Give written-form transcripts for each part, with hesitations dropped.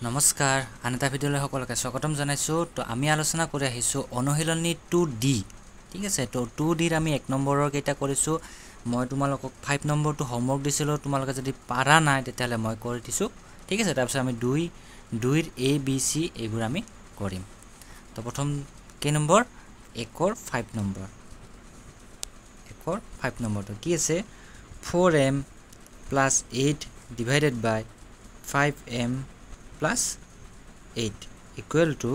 নমস্কাৰ, আন এটা ভিডিঅ'লৈ সকলোকে স্বাগতম জনাইছোঁ। তো আমি আলোচনা কৰি আহিছোঁ অনুশীলনী 2D। ঠিক আছে, তো 2Dৰ আমি 1 নম্বৰৰ কেইটা কৰিছোঁ। মই তোমালোকক 5 নম্বৰটো হোমৱৰ্ক দিছিলোঁ, তোমালোকে যদি পাৰা নাই তেতিয়াহ'লে মই কৰি দিছোঁ। ঠিক আছে, তাৰপিছত আমি 2ৰ এ বি চি এইবোৰ আমি কৰিম। তো প্ৰথম কেই নম্বৰ, 1ৰ 5 নম্বৰ। 1ৰ 5 নম্বৰটো কি আছে, 4m plus 8 divided by 5m plus 8 equal to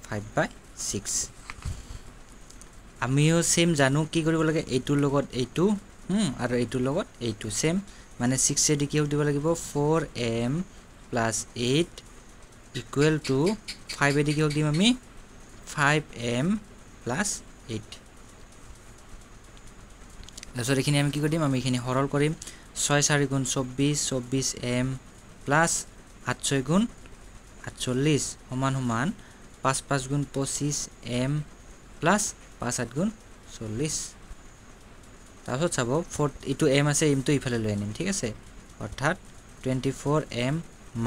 5/6। আমিও সেম জানো কি কৰিব লাগে, এইটোৰ লগত এইটো আৰু এইটোৰ লগত এইটো সেম, মানে 6 এদি কি দিব লাগিব, 4m plus 8 equal to 5 এদি কি দিম আমি, 5m plus 8। তাৰপিছত এইখিনি আমি কি কৰি দিম, আমি এইখিনি সৰল কৰিম। 6 4 গুণ 24, 24m plus 8 6 গুণ 48 সমান সমান 5 5 গুণ 25m plus 5 8 গুণ 40। তাৰপিছত চাব 4 এইটো m আছে, mটো ইফালে লৈ আনিম। ঠিক আছে, অৰ্থাৎ 24m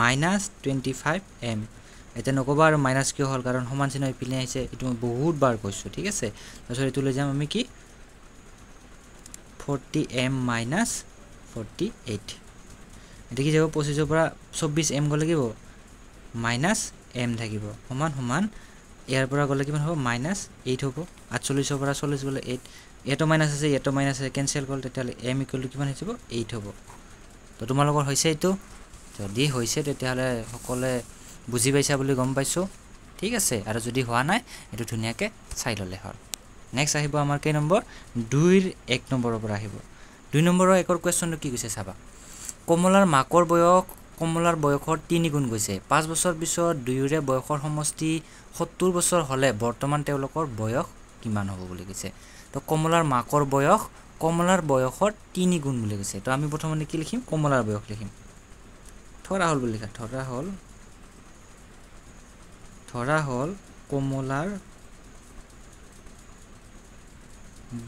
minus 25m। এতিয়া নক'বা আৰু মাইনাছ কিয় হ'ল, কাৰণ সমান চিহ্ন ইপিনে আহিছে, এইটো মই বহুত বাৰ কৈছোঁ। ঠিক আছে, তাৰপিছত এইটো লৈ যাম আমি কি, 40m minus 48। এতিয়া কি যাব, 25ৰ পৰা 24m গ'লে কি হ'ব, মাইনাছ m থাকিব, সমান সমান ইয়াৰ পৰা গ'লে কিমান হ'ব, মাইনাছ 8 হ'ব। 48ৰ পৰা 40 গ'লে 8, ইয়াতো মাইনাছ আছে ইয়াতো মাইনাছ আছে, কেঞ্চেল গ'ল, তেতিয়াহ'লে m equal to কিমান হৈ যাব, 8 হ'ব। তো তোমালোকৰ হৈছে এইটো, যদি হৈছে তেতিয়াহ'লে সকলোৱে বুজি পাইছা বুলি গম পাইছোঁ। ঠিক আছে, আৰু যদি হোৱা নাই এইটো ধুনীয়াকৈ চাই ল'লে হ'ল। নেক্সট আহিব আমাৰ কেই নম্বৰ, 2ৰ 1 নম্বৰৰ পৰা আহিব। 2 নম্বৰৰ 1ৰ কুৱেশ্যনটো কি কৈছে চাবা, কমলাৰ মাকৰ বয়স কমলাৰ বয়সৰ 3 গুণ গৈছে, 5 বছৰ পিছত দুয়োৰে বয়সৰ সমষ্টি 70 বছৰ হ'লে বৰ্তমান তেওঁলোকৰ বয়স কিমান হ'ব বুলি কৈছে। তো কমলাৰ মাকৰ বয়স কমলাৰ বয়সৰ 3 গুণ বুলি কৈছে। তো আমি প্ৰথমতে কি লিখিম, কমলাৰ বয়স লিখিম। ধৰা হ'ল বুলি লিখা, ধৰা হ'ল কমলাৰ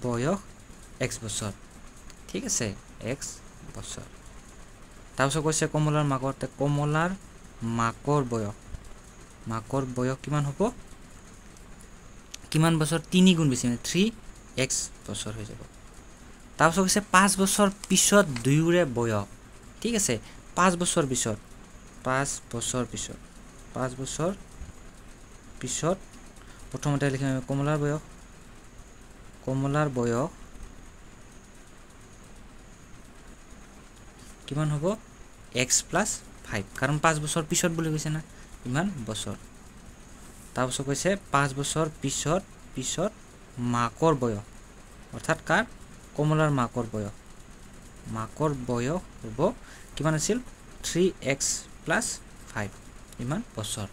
বয়স x বছৰ। ঠিক আছে, x বছৰ। তাৰপিছত কৈছে কমলাৰ মাকৰ, কমলাৰ মাকৰ বয়স, মাকৰ বয়স কিমান হ'ব, কিমান বছৰ, 3 গুণ বেছি, মানে 3x বছৰ হৈ যাব। তাৰপিছত কৈছে 5 বছৰ পিছত দুয়োৰে বয়স। ঠিক আছে, 5 বছৰ পিছত, 5 বছৰ পিছত, 5 বছৰ পিছত প্ৰথমতে লিখিম আমি কমলাৰ বয়স, কমলাৰ বয়স কিমান হ'ব, x plus 5, কাৰণ 5 বছৰ পিছত বুলি কৈছে না, ইমান বছৰ। তাৰপিছত কৈছে 5 বছৰ পিছত পিছত মাকৰ বয়স, অৰ্থাৎ কাৰ, কমলাৰ মাকৰ বয়স, মাকৰ বয়স হ'ব কিমান আছিল, 3x plus 5, ইমান বছৰ।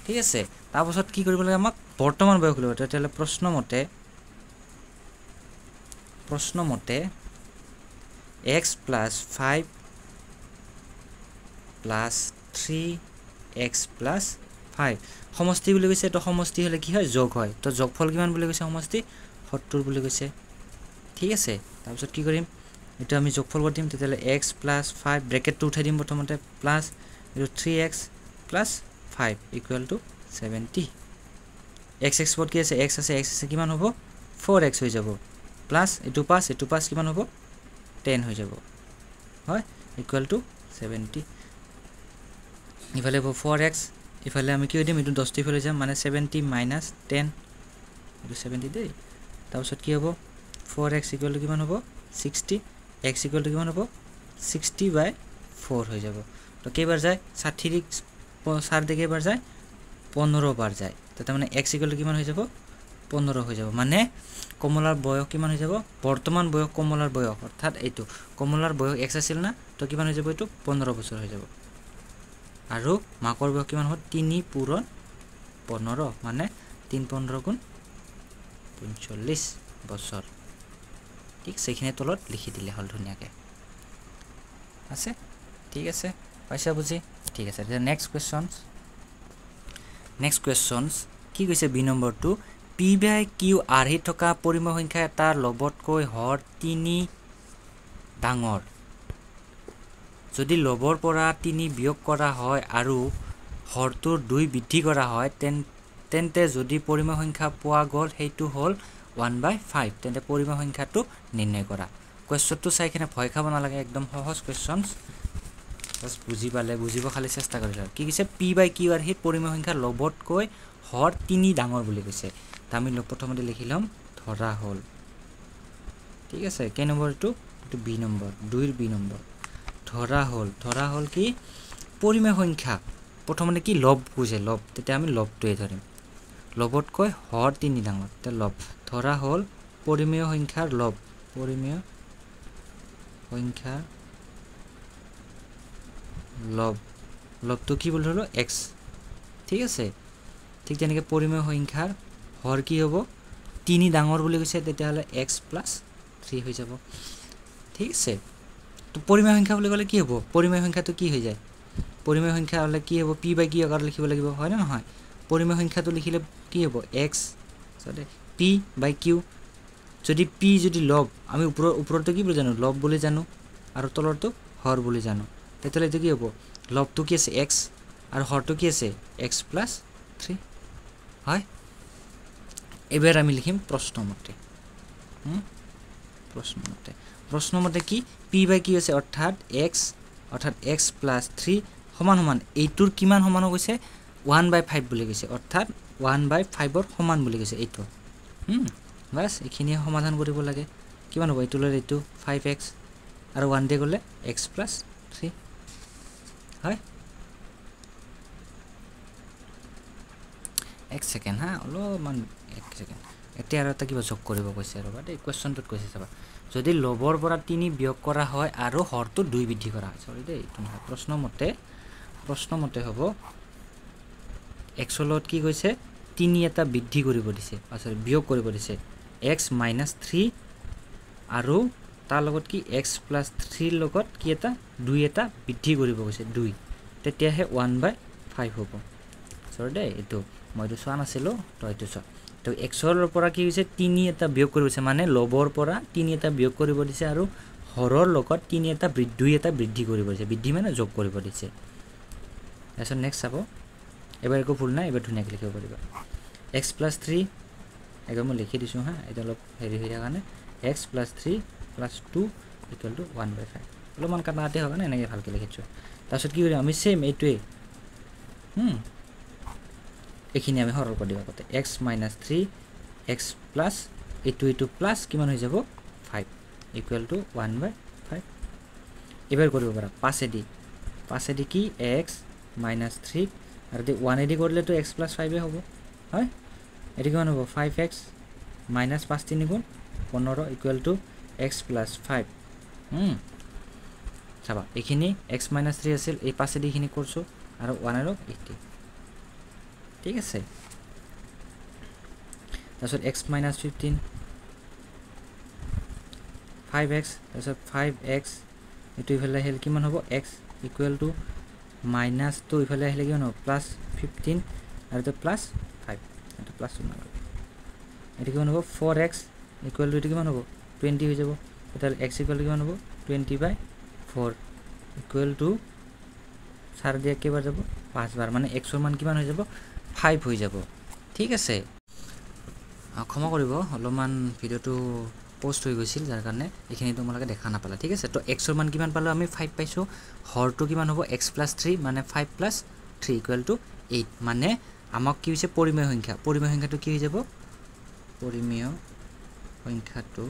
ঠিক আছে, তাৰপাছত কি কৰিব লাগে, আমাক বৰ্তমান বয়স উলিয়াব। তেতিয়াহ'লে প্ৰশ্নমতে x plus 5 plus 3x plus 5 সমষ্টি বুলি কৈছে। তো সমষ্টি হ'লে কি হয়, যোগ হয়। তো যোগফল কিমান বুলি কৈছে, সমষ্টি 70 বুলি কৈছে। ঠিক আছে, তাৰপিছত কি কৰিম, এইটো আমি যোগফল কৰি দিম। তেতিয়াহ'লে x plus 5 ব্ৰেকেটটো উঠাই দিম প্ৰথমতে, প্লাছ এইটো 3x plus 5 equal to 70। x x পদ কি আছে, x আছে, x আছে, কিমান হ'ব, 4x হৈ যাব, প্লাছ এইটো 5 এইটো 5 কিমান হ'ব, 10 হৈ যাব, হয়, ইকুৱেল টু 70। ইফালে হ'ব 4x, ইফালে আমি কি হৈ দিম, এইটো 10টো ইফালে যাম, মানে 70 মাইনাছ 10, এইটো 70 দেই। তাৰপিছত কি হ'ব, 4x equal to কিমান হ'ব, 60, x equal to কিমান হ'ব, 60/4 হৈ যাব। তো কেইবাৰ যায়, 60 4 দি কেইবাৰ যায়, 15 বাৰ যায়। তো তাৰমানে x equal to কিমান হৈ যাব, 15 হৈ যাব। মানে কমলাৰ বয়স কিমান হৈ যাব, বৰ্তমান বয়স কমলাৰ বয়স, অৰ্থাৎ এইটো কমলাৰ বয়স x আছিল না, তো কিমান হৈ যাব, এইটো 15 বছৰ হৈ যাব। আৰু মাকৰ বয়স কিমান হ'ব, 3 পূৰণ 15, মানে 3 15 গুণ 45 বছৰ। ঠিক, সেইখিনি তলত লিখি দিলে হ'ল ধুনীয়াকৈ। আছে, ঠিক আছে, পাইছা বুজি? ঠিক আছে, তেতিয়া নেক্সট কুৱেশ্যনছ, নেক্সট কুৱেশ্যনছ কি কৈছে, বি নম্বৰটো, পি বাই কিউ আৰ্হিত থকা পৰিমেয় সংখ্যা এটাৰ লবতকৈ হৰ 3 ডাঙৰ। যদি লবৰ পৰা 3 বিয়োগ কৰা হয় আৰু হৰটোৰ 2 বৃদ্ধি কৰা হয় তেন্তে যদি পৰিমেয় সংখ্যা পোৱা গ'ল সেইটো হ'ল 1/5, তেন্তে পৰিমেয় সংখ্যাটো নিৰ্ণয় কৰা। কুৱেশ্যনটো চাই কিনে ভয় খাব নালাগে, একদম সহজ কুৱেশ্যনছ, জাষ্ট বুজি পালে বুজিব খালি চেষ্টা কৰিলে। কি কৈছে? পি বাই কিউ আৰ্হিত পৰিমেয় সংখ্যা লবতকৈ হৰ 3 ডাঙৰ বুলি কৈছে। তা আমি প্ৰথমতে লিখি ল'ম ধৰা হ'ল, ঠিক আছে। কেই নম্বৰ এইটো? এইটো বি নম্বৰ, 2ৰ বি নম্বৰ। ধৰা হ'ল, ধৰা হ'ল কি? পৰিমেয় সংখ্যা প্ৰথমতে কি লব কৈছে, লব, তেতিয়া আমি লবটোৱে ধৰিম, লবতকৈ হৰ 3 ডাঙৰ, তেতিয়া লব। ধৰা হ'ল পৰিমেয় সংখ্যাৰ লব, পৰিমেয় সংখ্যাৰ লব, লবটো কি বুলি ধৰিলোঁ? এক্স, ঠিক আছে। ঠিক তেনেকৈ পৰিমেয় সংখ্যাৰ হৰ কি হ'ব? 3 ডাঙৰ বুলি কৈছে, তেতিয়াহ'লে এক্স প্লাছ 3 হৈ যাব, ঠিক আছে। তো পৰিমেয় সংখ্যা বুলি ক'লে কি হ'ব? পৰিমেয় সংখ্যাটো কি হৈ যায়? পৰিমেয় সংখ্যা হ'লে কি হ'ব? পি বাই কিউ আকাৰত লিখিব লাগিব, হয়নে নহয়? পৰিমেয় সংখ্যাটো লিখিলে কি হ'ব? এক্স পি বাই কিউ। যদি পি যদি লব, আমি ওপৰটো কি বুলি জানো? লব বুলি জানো, আৰু তলৰটো হৰ বুলি জানো। তেতিয়াহ'লে এইটো কি হ'ব? লবটো কি আছে? এক্স, আৰু হৰটো কি আছে? এক্স প্লাছ 3 হয়। এইবাৰ আমি লিখিম প্ৰশ্নমতে। প্ৰশ্নমতে, প্ৰশ্নমতে কি? পি বাই কিউ আছে, অৰ্থাৎ এক্স, অৰ্থাৎ এক্স প্লাছ 3 সমান সমান এইটোৰ কিমান সমান কৈছে? 1/5 বুলি কৈছে, অৰ্থাৎ 1/5ৰ সমান বুলি কৈছে এইটো। বাছ এইখিনিয়ে সমাধান কৰিব লাগে। কিমান হ'ব? এইটো ল'লে এইটো 5x আৰু 1 দিয়ে গ'লে এক্স প্লাছ 3 হয়। এক ছেকেণ্ড হা, অলপমান এক ছেকেণ্ড। এতিয়া আৰু এটা কিবা যোগ কৰিব কৈছে, ৰ'বা দেই। কুৱেশ্যনটোত কৈছে চাবা, যদি লবৰ পৰা 3 বিয়োগ কৰা হয় আৰু হৰটো 2 বৃদ্ধি কৰা হয়। চৰি দেই, এইটো নহয়। প্ৰশ্নমতে, প্ৰশ্নমতে হ'ব এক্সৰ লগত কি কৈছে? 3 এটা বৃদ্ধি কৰিব দিছে, চৰি বিয়োগ কৰিব দিছে, এক্স মাইনাছ 3 আৰু তাৰ লগত কি এক্স প্লাছ 3ৰ লগত কি এটা 2 এটা বৃদ্ধি কৰিব কৈছে, 2, তেতিয়াহে 1/5 হ'ব। চৰি দেই, এইটো মই এইটো চোৱা নাছিলোঁ, তো এইটো চোৱা। তো এক্সৰ পৰা কি হৈছে? 3 এটা বিয়োগ কৰিব দিছে, মানে লবৰ পৰা 3 এটা বিয়োগ কৰিব দিছে আৰু হৰৰ লগত 3 এটা 2 এটা বৃদ্ধি কৰিব দিছে, বৃদ্ধি মানে যোগ কৰিব দিছে। তাৰপিছত নেক্সট চাব, এবাৰ একো ভুল নাই, এবাৰ ধুনীয়াকৈ লিখিব পাৰিবা। এক্স প্লাছ 3, একবাৰ মই লিখি দিছোঁ হা, এইটো অলপ হেৰি হৈ থকা কাৰণে। X plus 3 plus 2 equal to 1/5। অলপমান কাটা কাটি হোৱা কাৰণে এনেকৈ ভালকৈ লিখিছোঁ। তাৰপিছত কি কৰিম আমি? ছেইম এইটোৱেই, এইখিনি আমি সৰল কৰি দিওঁ আগতে। এক্স মাইনাছ 3 এক্স প্লাছ এইটো এইটো প্লাছ কিমান হৈ যাব? 5 ইকুৱেল টু 1/5। এইবাৰ কৰিব পাৰা পাঁচেদি, পাঁচেদি কি? এক্স মাইনাছ 3 আৰু 1 এদি কৰিলেতো এক্স প্লাছ 5 হ'ব, হয়। এইটো কিমান হ'ব? 5x minus 5 3 গুণ 15 ইকুৱেল টু এক্স প্লাছ 5। চাবা এইখিনি এক্স মাইনাছ 3 আছিল, এই পাঁচেদি এইখিনি কৰিছোঁ আৰু 1 আৰু 80, ঠিক আছে। তাৰপিছত এক্স মাইনাছ 15 5x, তাৰপিছত 5x এইটো ইফালে আহিলে কিমান হ'ব? এক্স ইকুৱেল টু মাইনাছটো ইফালে আহিলে কিমান হ'ব? প্লাছ 15 আৰু এইটো প্লাছ 5, এইটো প্লাছ নালাগে। এইটো কিমান হ'ব? 4x equal to এইটো কিমান হ'ব? 20 হৈ যাব। তেতিয়াহ'লে এক্স ইকুৱেল টু কিমান হ'ব? 20/4 ইকুৱেল টু চাৰ দিয়া কেইবাৰ যাব? 5 বাৰ, মানে এক্সৰ মান কিমান হৈ যাব? 5 হৈ যাব, ঠিক আছে। ক্ষমা কৰিব, অলপমান ভিডিঅ'টো পষ্ট হৈ গৈছিল, যাৰ কাৰণে এইখিনি তোমালোকে দেখা নাপালা, ঠিক আছে। তো এক্সৰ মান কিমান পালোঁ আমি? 5 পাইছোঁ। হৰটো কিমান হ'ব? এক্স প্লাছ 3 মানে 5 প্লাছ 3 ইকুৱেল টু 8। মানে আমাক কি হৈছে? পৰিমেয় সংখ্যা, পৰিমেয় সংখ্যাটো কি হৈ যাব? পৰিমেয় সংখ্যাটো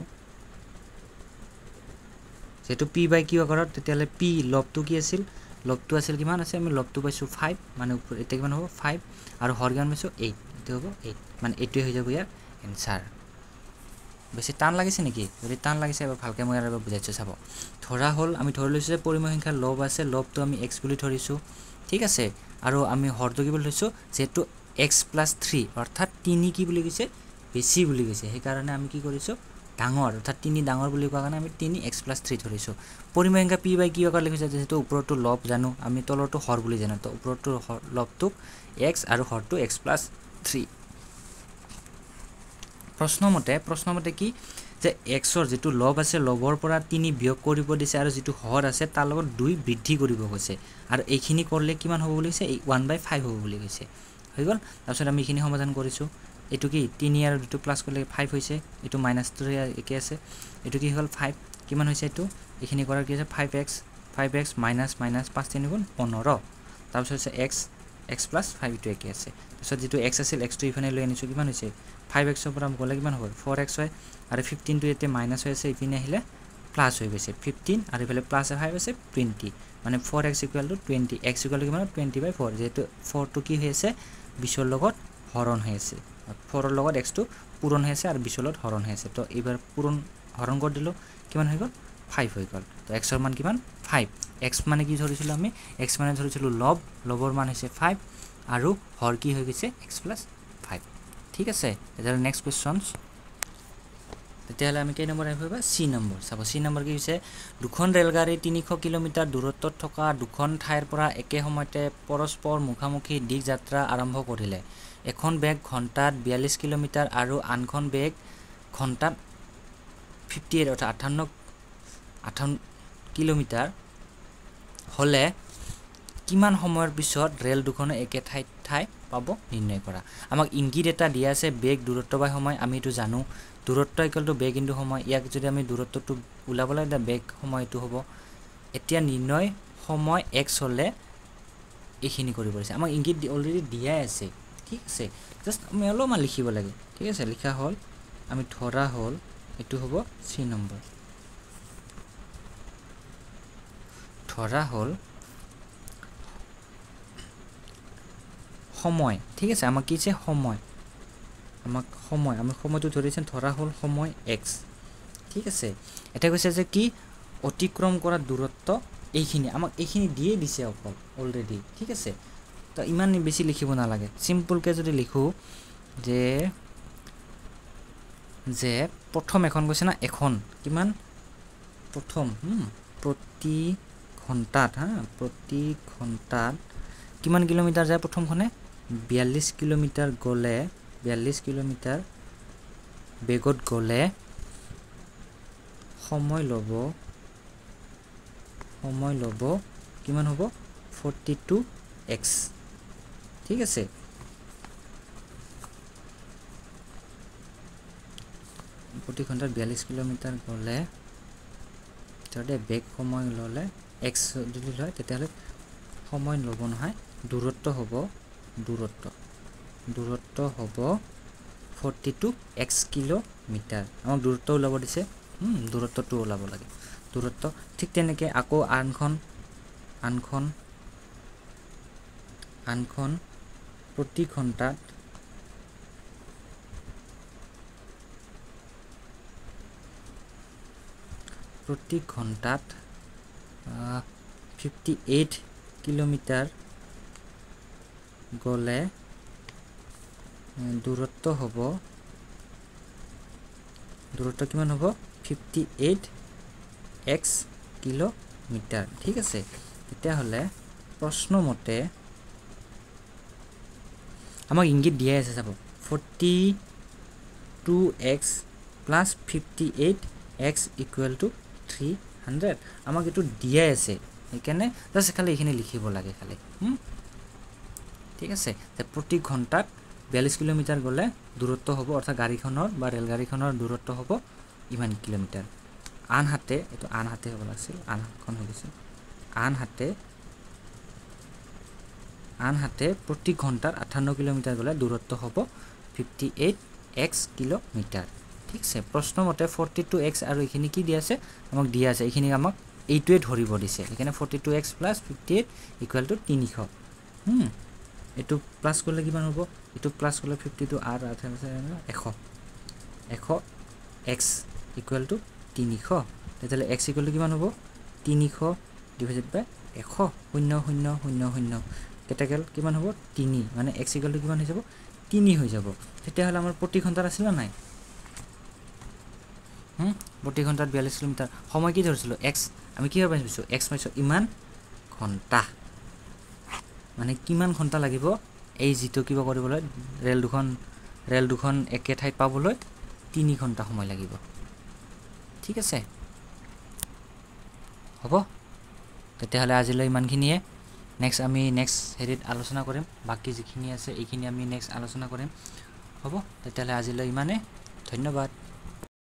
যিহেতু পি বাই কিউ আকাৰত, তেতিয়াহ'লে পি লবটো কি আছিল? লবটো আছিল কিমান আছে? আমি লবটো পাইছোঁ 5, মানে এতিয়া কিমান হ'ব? 5 আৰু হৰ কিমান পাইছোঁ? 8, এইটো হ'ব 8, মানে এইটোৱে হৈ যাব ইয়াৰ এনচাৰ। বেছি টান লাগিছে নেকি? যদি টান লাগিছে এবাৰ ভালকৈ মই এবাৰ বুজাইছোঁ চাব। ধৰা হ'ল আমি ধৰি লৈছোঁ যে পৰিমেয় সংখ্যাৰ লব আছে, লবটো আমি এক্স বুলি ধৰিছোঁ, ঠিক আছে। আৰু আমি হৰটো কি বুলি ধৰিছোঁ? যিহেতু এক্স প্লাছ 3 অৰ্থাৎ 3 কি বুলি কৈছে? বেছি বুলি কৈছে, সেইকাৰণে আমি কি কৰিছোঁ? ডাঙৰ, অৰ্থাৎ 3 ডাঙৰ বুলি কোৱাৰ কাৰণে আমি 3 এক্স প্লাছ 3 ধৰিছোঁ। পৰিমেয় সংখ্যা পি বাই কিউ আকাৰ লিখিছে, যিহেতু ওপৰটো লব জানো আমি, তলৰটো হৰ বুলি জানো, তো ওপৰটো লবটোক এক্স আৰু হৰটো এক্স প্লাছ 3। প্ৰশ্নমতে কি যে এক্সৰ যিটো লব আছে লবৰ পৰা 3 বিয়োগ কৰিব দিছে আৰু যিটো হৰ আছে তাৰ লগত 2 বৃদ্ধি কৰিব কৈছে আৰু এইখিনি কৰিলে কিমান হ'ব বুলি কৈছে, এই 1/5 হ'ব বুলি কৈছে। হৈ গ'ল। তাৰপিছত আমি এইখিনি সমাধান কৰিছোঁ। এইটো কি 3 আৰু 2 প্লাছ কৰিলে 5 হৈছে, এইটো মাইনাছটো একে আছে, এইটো কি হ'ল 5, কিমান হৈছে এইটো, এইখিনি কৰাৰ কি হৈছে 5x, 5x minus minus 5 3 গুণ 15, তাৰপিছত হৈছে এক্স, এক্স প্লাছ 5 এইটো একে আছে। তাৰপিছত যিটো এক্স আছিল এক্সটো ইফালে লৈ আনিছোঁ, কিমান হৈছে 5xৰ পৰা গ'লে কিমান হ'ব 4x হয়, আৰু 15টো ইয়াতে মাইনাছ হৈ আছে, ইপিনে আহিলে প্লাছ হৈ গৈছে 15 আৰু ইফালে প্লাছ 5 আছে 20, মানে 4x equal to 20, x equal to কিমান 20/4, যিহেতু 4টো কি হৈ আছে 20ৰ লগত হৰণ হৈ আছে, 4ৰ লগত এক্সটো পূৰণ হৈ আছে আৰু 20ৰ লগত হৰণ হৈ আছে। তো এইবাৰ পূৰণ হৰণ কৰি দিলোঁ, কিমান হৈ গ'ল 5 হৈ গ'ল। তো এক্সৰ মান কিমান 5, এক্স মানে কি ধৰিছিলোঁ আমি, এক্স মানে ধৰিছিলোঁ লব, লবৰ মান হৈছে 5 আৰু হৰ কি হৈ গৈছে এক্স প্লাছ 5। ঠিক আছে, তেতিয়াহ'লে নেক্সট কুৱেশ্যনছ, তেতিয়াহ'লে আমি কেই নম্বৰ আহিব বা চি নম্বৰ চাব। চি নম্বৰ কি হৈছে, দুখন ৰেলগাড়ী 300 কিলোমিটাৰ দূৰত্বত থকা দুখন ঠাইৰ পৰা একে সময়তে পৰস্পৰ মুখামুখি দিশ যাত্ৰা আৰম্ভ কৰিলে। এখন বেগ ঘণ্টাত 42 কিলোমিটাৰ আৰু আনখন বেগ ঘণ্টাত 58 অৰ্থাৎ 58 কিলোমিটাৰ হ'লে কিমান সময়ৰ পিছত ৰেল দুখনে একে ঠাইত ঠাই পাব নিৰ্ণয় কৰা। আমাক ইংগিত এটা দিয়া আছে বেগ দূৰত্ব বাই সময়, আমি এইটো জানো দূৰত্ব ইকুৱেল টু বেগ ইনটু সময়। ইয়াক যদি আমি দূৰত্বটো ওলাব লাগে তেতিয়া বেগ সময়টো হ'ব। এতিয়া নিৰ্ণয় সময় এক্স হ'লে এইখিনি কৰিব দিছে, আমাক ইংগিত অলৰেডি দিয়াই আছে। ঠিক আছে, জাষ্ট আমি অলপমান লিখিব লাগে। ঠিক আছে, লিখা হ'ল, আমি ধৰা হ'ল এইটো হ'ব চি নম্বৰ। ধৰা হ'ল সময়। ঠিক আছে, আমাক কি আছে সময়, আমাক সময়, আমি সময়টো ধৰিছে, ধৰা হ'ল সময় এক্স। ঠিক আছে, এতিয়া কৈছে যে কি অতিক্ৰম কৰা দূৰত্ব এইখিনি, আমাক এইখিনি দিয়ে দিছে অকল অলৰেডি। ঠিক আছে, তো ইমান বেছি লিখিব নালাগে, চিম্পুলকৈ যদি লিখোঁ যে যে প্ৰথম এখন কৈছে না, এখন কিমান প্ৰথম প্ৰতি ঘণ্টাত, হা প্ৰতি ঘণ্টাত কিমান কিলোমিটাৰ যায়, প্ৰথমখনে 42 কিলোমিটাৰ গ'লে, 42 কিলোমিটাৰ বেগত গ'লে সময় ল'ব, সময় ল'ব কিমান হ'ব 42x। ঠিক আছে, প্ৰতি ঘণ্টাত 42 কিলোমিটাৰ গ'লে তেতিয়াহ'লে বেগ সময় ল'লে এক্স যদি লয় তেতিয়াহ'লে সময় ল'ব নহয়, দূৰত্ব হ'ব, দূৰত্ব দূৰত্ব হ'ব 42x kilometre. আমাক দূৰত্ব ওলাব দিছে, দূৰত্বটো ওলাব লাগে, দূৰত্ব। ঠিক তেনেকৈ আকৌ আনখন আনখন আনখন প্ৰতি ঘণ্টাত 58 কিলোমিটাৰ গ'লে দূৰত্ব হ'ব, দূৰত্ব কিমান হ'ব 58x kilometre. ঠিক আছে, তেতিয়াহ'লে প্ৰশ্নমতে আমাক ইংগিত দিয়াই আছে চাব, 42x plus 58x equal to 300, আমাক এইটো দিয়াই আছে, সেইকাৰণে জাষ্ট খালি এইখিনি লিখিব লাগে খালি। ঠিক আছে, প্ৰতি ঘণ্টাত 42 কিলোমিটাৰ গ'লে দূৰত্ব হ'ব, অৰ্থাৎ গাড়ীখনৰ বা ৰেলগাড়ীখনৰ দূৰত্ব হ'ব ইমান কিলোমিটাৰ। আনহাতে এইটো আনহাতে হ'ব লাগিছিল, আনখন হৈ গৈছে, আনহাতে আনহাতে প্ৰতি ঘণ্টাত 58 কিলোমিটাৰ গ'লে দূৰত্ব হ'ব 58x kilometre. ঠিক আছে, প্ৰশ্নমতে 42x আৰু এইখিনি কি দিয়া আছে আমাক দিয়া আছে, এইখিনি আমাক এইটোৱে ধৰিব দিছে, সেইকাৰণে 42x plus 58 equal to 300। এইটো প্লাছ কৰিলে কিমান হ'ব, এইটো প্লাছ কৰিলে 52 আৰু 100, 100x equal to 300। তেতিয়াহ'লে এক্স ইকুৱেল টু কিমান হ'ব 300 ডিভাইডেড বাই 100, 0 0 0 0 কেটাকেল কিমান হ'ব 3, মানে এক্স ইকুৱেল টু কিমান হৈ যাব 3 হৈ যাব। তেতিয়াহ'লে আমাৰ প্ৰতি ঘণ্টাত আছিলে নাই, প্ৰতি ঘণ্টাত 42 কিলোমিটাৰ, সময় কি ধৰিছিলোঁ এক্স, আমি কিভাৱে পাইছোঁ এক্স পাইছোঁ ইমান ঘণ্টা, মানে কিমান ঘণ্টা লাগিব এই যিটো কিবা কৰিবলৈ ৰেল দুখন একে ঠাইত পাবলৈ 3 ঘণ্টা সময় লাগিব। ঠিক আছে, হ'ব তেতিয়াহ'লে আজিলৈ ইমানখিনিয়ে। নেক্সট আমি নেক্সট হেৰিত আলোচনা কৰিম, বাকী যিখিনি আছে এইখিনি আমি নেক্সট আলোচনা কৰিম। হ'ব তেতিয়াহ'লে আজিলৈ ইমানে, ধন্যবাদ।